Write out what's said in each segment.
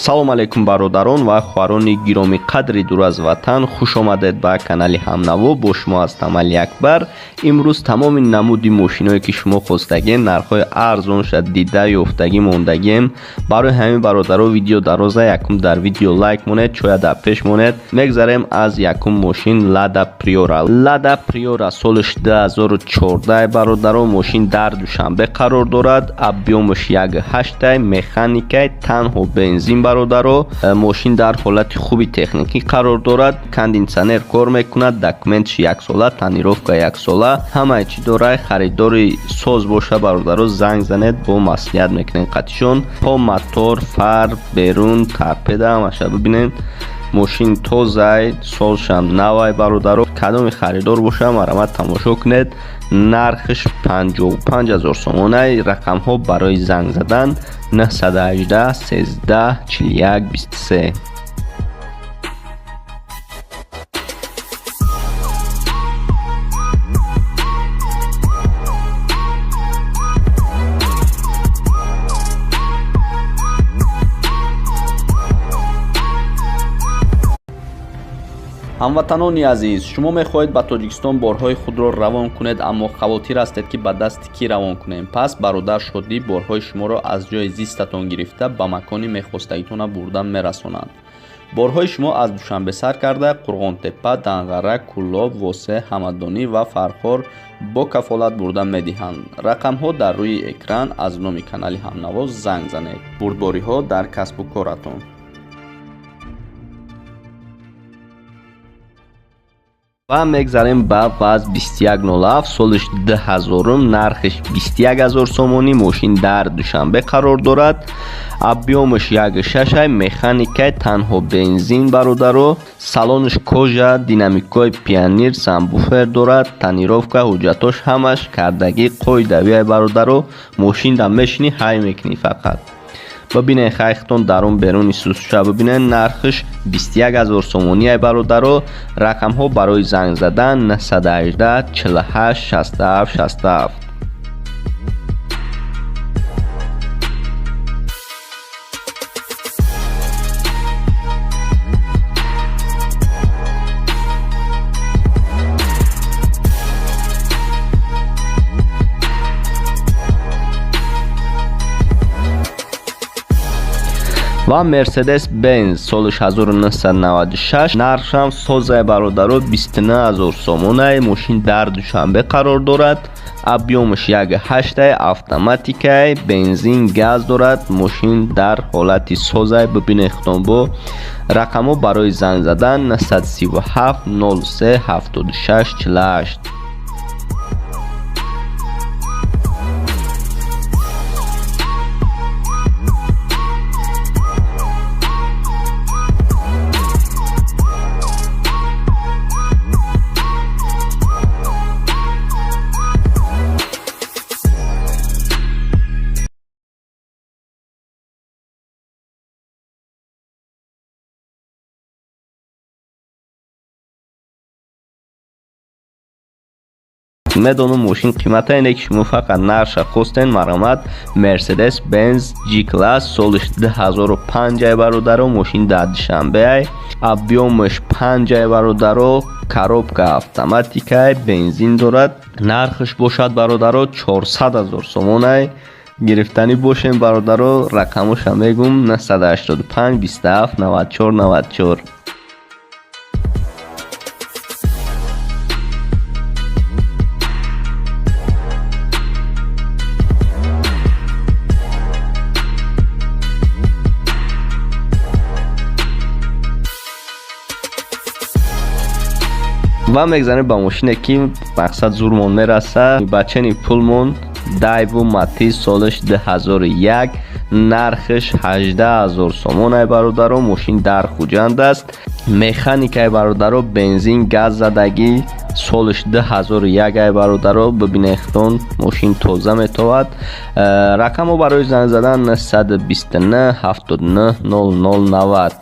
Салом алейкум, бародарон ва хоҳарони гиромиқадри дур аз ватан. Хуш омадед ба канали Ҳамнаво. Бо шумо ҳастам Алиакбар. Имрӯз тамоми намуди мошиное, ки шумо хостагем, нархҳои арзонша дида ёфтагӣ мондагем. Барои ҳамин, бародаро, видео дароза, якум дар видео лайк монед, чоя дар пеш монед. Мегзарем аз якум мошин: Лада Приора. Лада Приора солиш 2014, бародаро. Мошин дар Душанбе қарор дорад. Объём аш 1,8, механикай, танҳо бензин. Бародаро, мошин дар ҳолати хуби техникӣ қарор дорад, кондитсионер кор мекунад, документ ш яксола, тонировка яксола, ҳамаи чӣ дорад. Харидори соз боша, бародаро, занг занед, бо маслиҳат мекунем қатишон. По мотор, фар, берун, торпеда, ҳамаша бибинед. Мошин тозай, созшам навай. Бародаро, кадоми харидор боша, марҳамат, тамошо кунед. Нархш 55 000 сомонай. Рақамҳо барои занг задан: 918 13 41 23. Ҳамватанони азиз, шумо мехоҳед ба Тоҷикистон борҳои худро равон кунед, аммо хавотир ҳастед, ки ба дасти кӣ равон кунем. Пас Бародар Шодӣ борҳои шуморо аз ҷои зистатон гирифта, ба макони мехостагитона бурда мерасонанд. Борҳои шумо аз Душанбе сар карда, Қурғонтеппа, Данғара, Кӯлоб, Восе, Ҳамадонӣ ва Фархор бо кафолат бурда медиҳанд. Рақамҳо дар рӯи экран. Аз номи канали Ҳамнаво занг занед. Бурдбориҳо дар касбу коратон. Ва мегзарем ба ВАЗ 2107, солиш 2000, нархиш 21 000 сомонӣ. Мошин дар Душанбе қарор дорад. Объём аш 1,6, механикай, танҳо бензин. Бародаро, салонаш кожа, динамикои Пионер, сабвуфер дорад, тонировка, ҳуҷҷатош ҳамаш кардагӣ, қоидавиай. Бародаро, мошинда мешинӣ, ҳай мекунӣ фақат. Бибинед, хайхтон дарун беруни сусуша бибинед. Нархш 21 000 сомонӣ. Бародаро, рақамҳо барои занг задан: 918 48 67 67. Ва Мерседес Бенз, солиш 1996, нархшам созай, бародаро, 29 000 сомонай. Мошин дар Душанбе қарор дорад. Объём аш 1,8, автоматикай, бензин, газ дорад. Мошин дар ҳолати созай, бибинед худтон. Бо рақамҳо барои занг задан: 937 03 76 48. Медонам, мошин қимата ине, ки шумо фақат нарша хостен. Марҳамат, Мерседес Бенз G класс, солиш 2005, бародаро. Мошин дар Душанбеай. Объём аш 5, бародаро, коробка автоматикай, бензин дорад. Нархш бошад, бародаро, 400 000 сомонай. Гирифтанӣ бошем, бародаро, рақамоша мегум: 985 27 94 94. Ва мегзанем ба мошине, ки мақсад зурмон мерасад, ба чени пулмон: Дайву Матиз, солаш 2001, нархш 18 000 сомонай. Бародаро, мошин дар Хуҷанд аст. Механикай, бародаро, бензин, газ задагӣ, солаш 2001 ай. Бародаро, бибинед худтон, мошин тоза метовад. Рақамҳо барои занг задан: 929 79 00 90.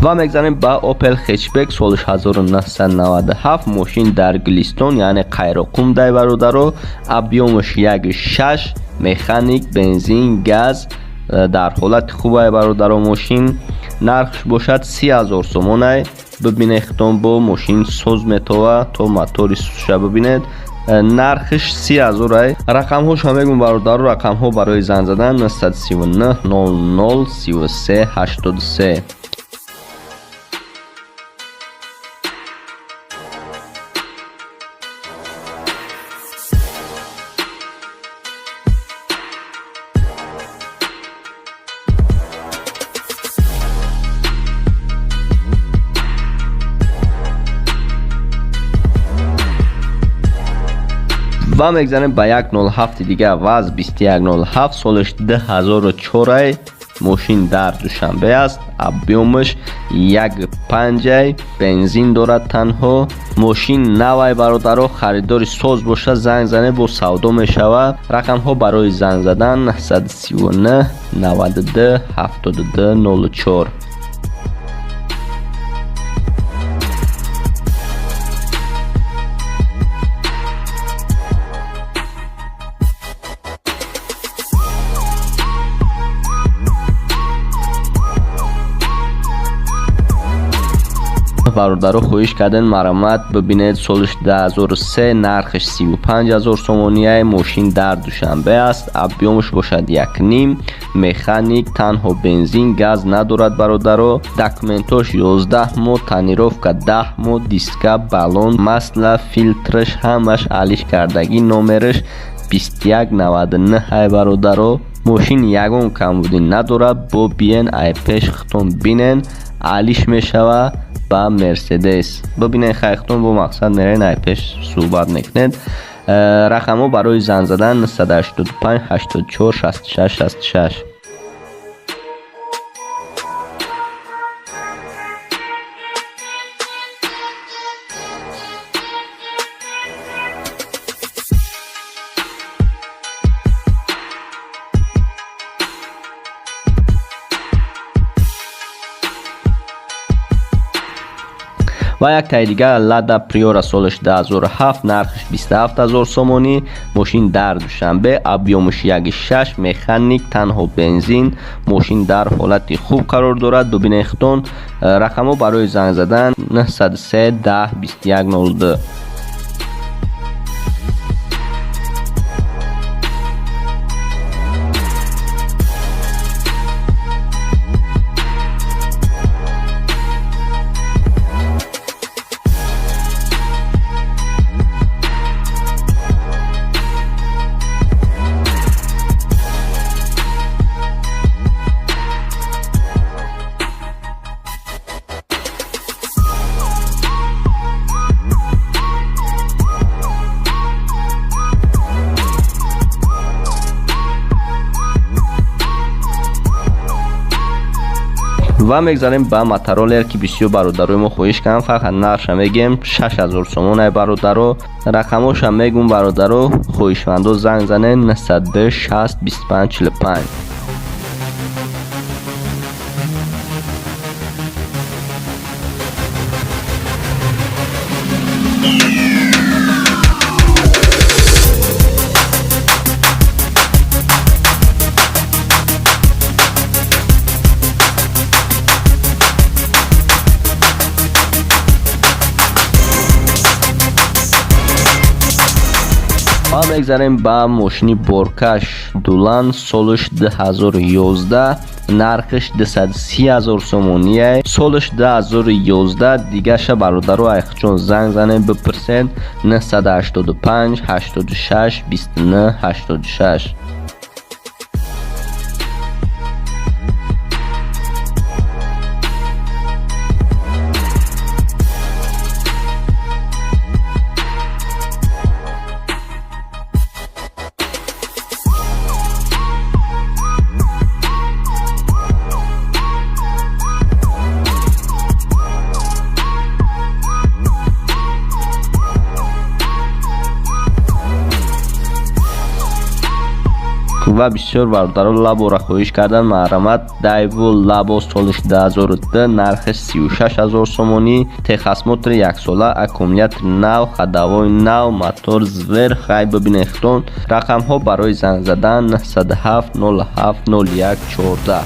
Ва мегзарем ба Opel Hatchback солиш 1997, мошин дар Гулистон, яъне Қайроқум дай бародаро, объёмаш 1.6, механик, бензин, газ, дар ҳолати хубай бародаро мошин. Нархш бошад 30 000 сомонай. Бибинед хитон, бо мошин соз метова, то мотори суша бибинед. Нархш 30 000 ай. Рақамҳошо мегум бародаро, рақамҳо барои занг задан 939 00 33 83. Ва мегзанем ба 107 дига, ВАЗ 2107, солаш 2004, мошин дар Душанбе аст, объёмаш 1.5, бензин дорад танҳо. Мошин навай бародаро, харидори соз боша занг зане, бо савдо мешавад. Рақамҳо барои занг задан 939 92 72 04. Бародаро хоҳиш карден, марамат бибинед, солиш 2003, нархаш 35 000 сомонияй, мошин дар Душанбе аст, объёмаш бошад 1.5, механик, танҳо бензин, газ надорад бародаро. Документош 11 моҳ, тонировка 10 моҳ, диска, баллон, масла, филтраш ҳамаш алиш кардагӣ, номераш 2199 ай бародаро. Мошин ягон камбудӣ надорад, бо биен ай пеш хитон бинен, алиш мешава ба Мерседес. Бибинед хайхтон, бо мақсад мерен ай пеш суҳбат мекунед. Рақамҳо барои занг задан 985 84 66 66. Ва яктаи дигар Лада Приора, солаш 2007, нархаш 27 000 сомонӣ, мошин дар Душанбе, объёмаш 1.6, механик, танҳо бензин, мошин дар ҳолати хуб қарор дорад. Бибинед хитон, рақамҳо барои занг задан 903 10 21 02. Ва мегзарем ба мотороллер, ки бисёр бародарои мо хоҳиш карданд. Фақат нархша мегӯем, 6000 сомон ай бародаро. Рақамҳоша мегӯм бародаро, хоҳишмандо занг занед 902 60 25 45. Ва мегзарем ба мошини боркаш Дулан, солаш 2011, нархаш 230 000 сомоние, солаш 2011. Дигаша бародаро айхчон занг занед бипурсед 985 86 29 86. Ва бисёр бародаро Лабора хоҳиш кардан, марҳамат. Дайву Лабо соли 2002, нархаш 36 000 сомонӣ, техосмотри яксола, аккумулятор нав, ходовой нав, мотор зверь. Хай, бибинед худтон. Рақамҳо барои занг задан 907 07 01 14.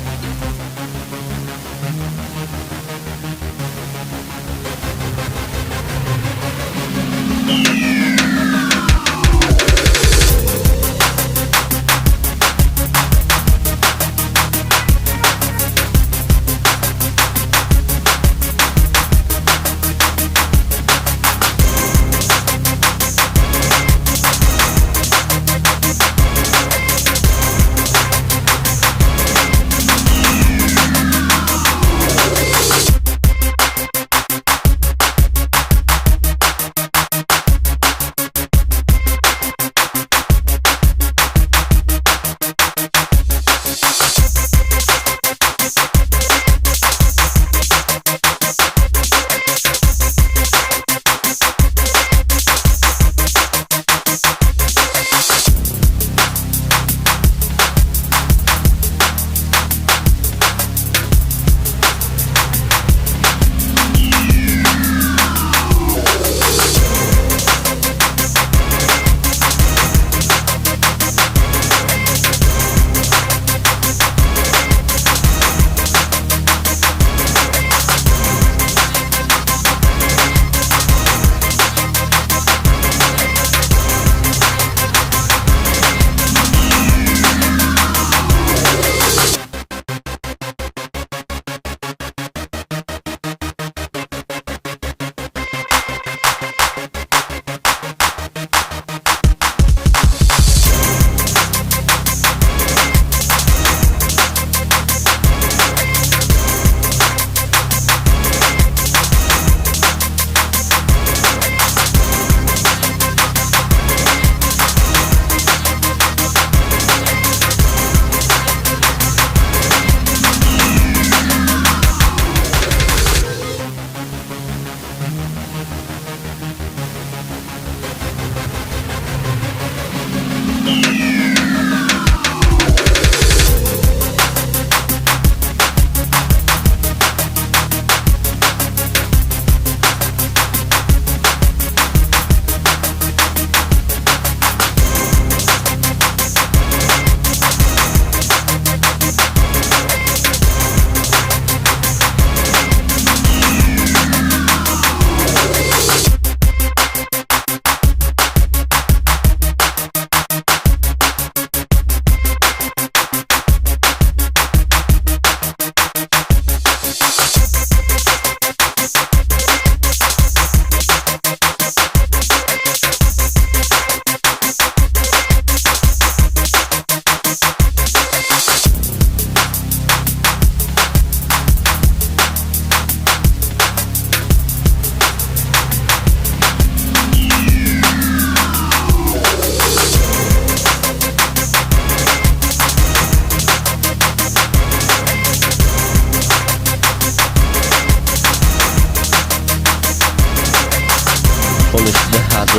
Соли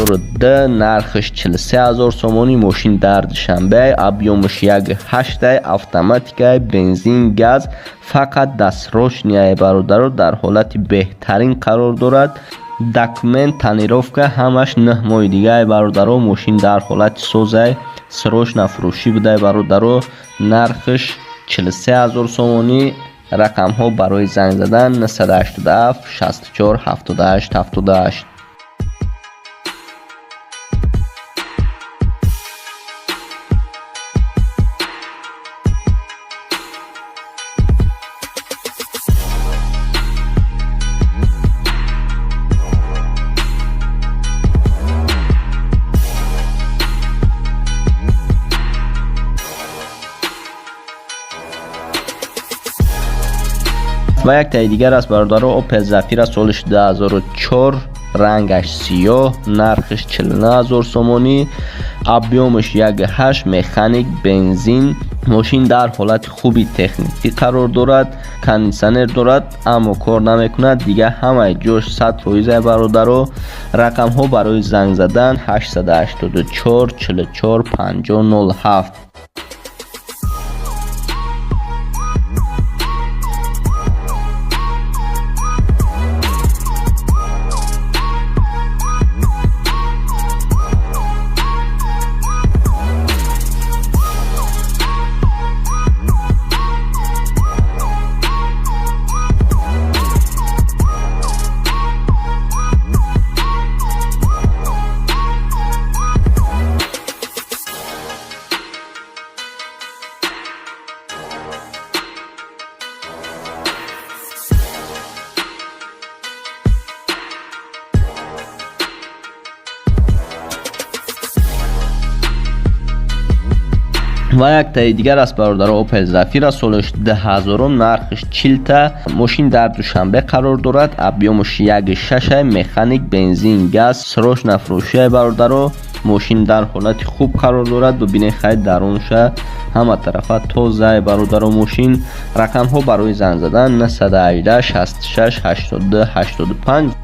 2002, нархаш 43 000 сомонӣ. Мошин дар Душанбе, объёмаш 1,8, автоматикай, бензин, газ, фақат дастрочный. Бародаро, дар ҳолати беҳтарин қарор дорад. Документ, тонировка ҳамаш 9 моҳи дига. Бародаро, мошин дар ҳолати созай, срочно фурӯшӣ будай. Бародаро, нархаш 43 000 сомонӣ. Рақамҳо барои занг задан 987 64 78 78. Ва яктаи дигар аст, бародаро, Опел Зафира соли 2004, рангаш сиёҳ, нархаш 49 000 сомонӣ, объёмаш 1,8, механик, бензин. Мошин дар ҳолати хуби техникӣ қарор дорад, кондитсионер дорад, аммо кор намекунад. Дигар ҳамаи ҷош 100%. Бародаро, рақамҳо барои занг задан 884 44 50 07. Ва яктаи дигар аст бародаро, Opel Zafira солаш 2000, нархш 40 та. Мошин дар Душанбе қарор дорад, объёмаш 1.6, механик, бензин, газ, срочно фурӯшия бародаро. Мошин дар ҳолати хуб қарор дорад, бибинед хай дарунша ҳама тарафа тоза бародаро мошин. Рақамҳо барои занг задан 918 66 82 85.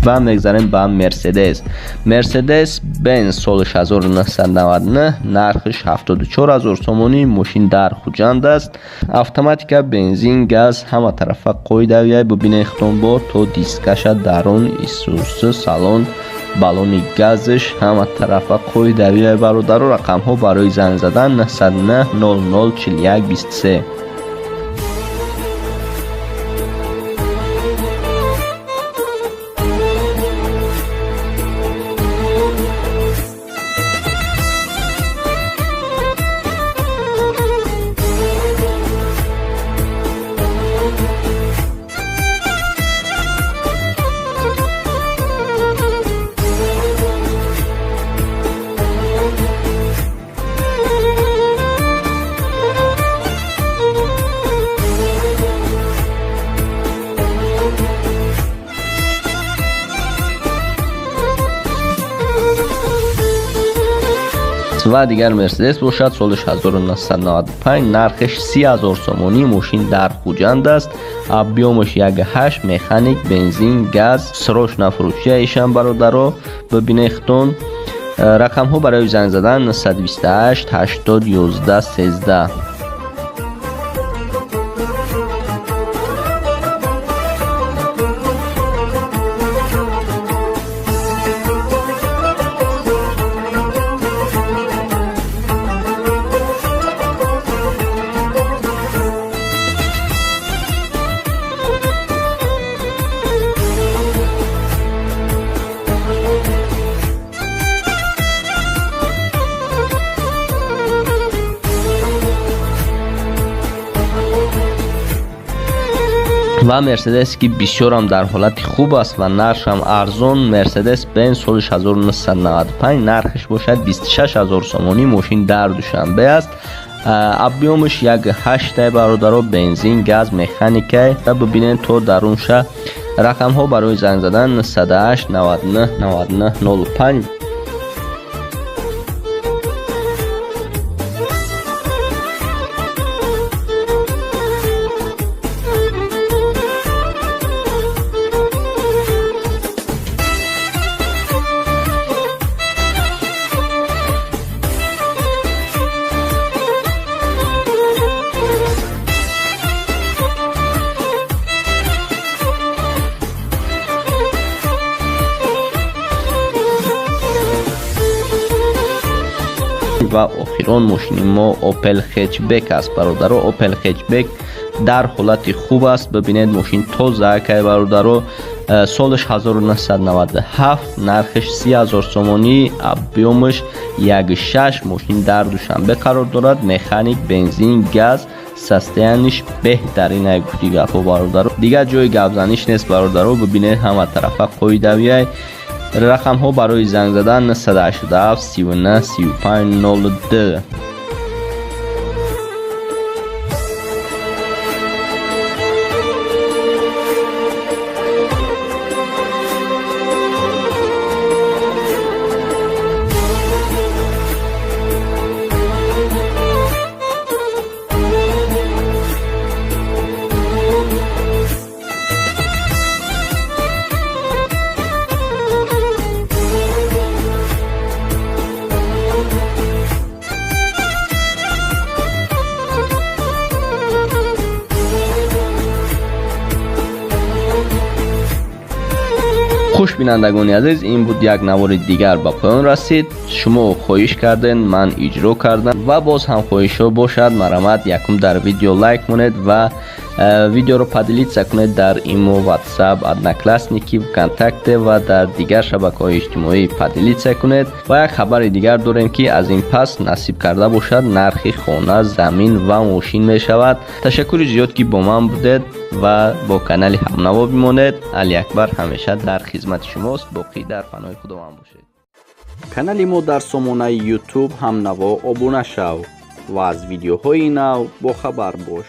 Ва мегзарем ба Мерседес. Мерседес Бенз соли 1999, нархш 74000 сомонӣ, мошин дар Хуҷанд аст. Автоматика, бензин, газ, ҳама тарафа қоидавия. Бибинед худтон то дискаша, дарун, исусы, салон, баллони газш ҳама тарафа қоидавия бародаро. Рақамҳо барои занг задан 909 00 41 23. Ва дигар Мерседес бошад соли 1995, нархш 30000 сомонӣ, мошин дар Хуҷанд аст, объёмаш 1.8, механик, бензин, газ, срочно фурӯшия ишам бародаро. Бибинед худтон. Рақамҳо барои занг задан 928 80 11 13. Ва Мерседесе ки бисёрам дар ҳолати хуб аст ва нархшам арзон, Мерседес Бенз соли 1995, нархш бошад 26000 сомонӣ, мошин дар Душанбе аст, объёмаш 1.8 бародаро, бензин, газ, механика. Бибинед то дарунша. Рақамҳо барои занг задан 908 99 99 05. Ва охирон мошини мо Opel Hatchback аст бародаро. Opel Hatchback дар ҳолати хуб аст, бибинед мошин тоза кай бародаро. Солаш 1997, нархш 30000 сомонӣ, объёмаш 1.6, мошин дар Душанбе қарор дорад, механик, бензин, газ, состояниш беҳтарин ай гуфти гапҳо бародаро. Дигар ҷои гапзаниш нест бародаро, бибинед ҳама тарафа қоидавияй. Рақамҳо барои занг задан 987 39 35 02. Хуш, бинандагони азиз, ин буд як навори дигар, ба поён расид. Шумо хоҳиш карден, ман иҷро кардам ва боз ҳам хоҳишҳо бошад, марҳамат, якум дар видео лайк монед ва видеоро поделиться кунед дар Имо, Ватсап, Одноклассники, Вконтакте ва дар дигар шабакаҳои иҷтимоӣ поделиться кунед. Ва як хабари дигар дорем, ки аз ин пас, насиб карда бошад, нархи хона, замин ва мошин мешавад. Ташаккури зиёд, ки бо ман будед ва бо канали Ҳамнаво бимонед. Алиакбар ҳамеша дар хизмати шумост. Боқӣ дар паноҳи Худованд бошед. Канали мо дар сомонаи Ютуб «Ҳамнаво» обуна шав ва аз видеоҳои нав бохабар бош.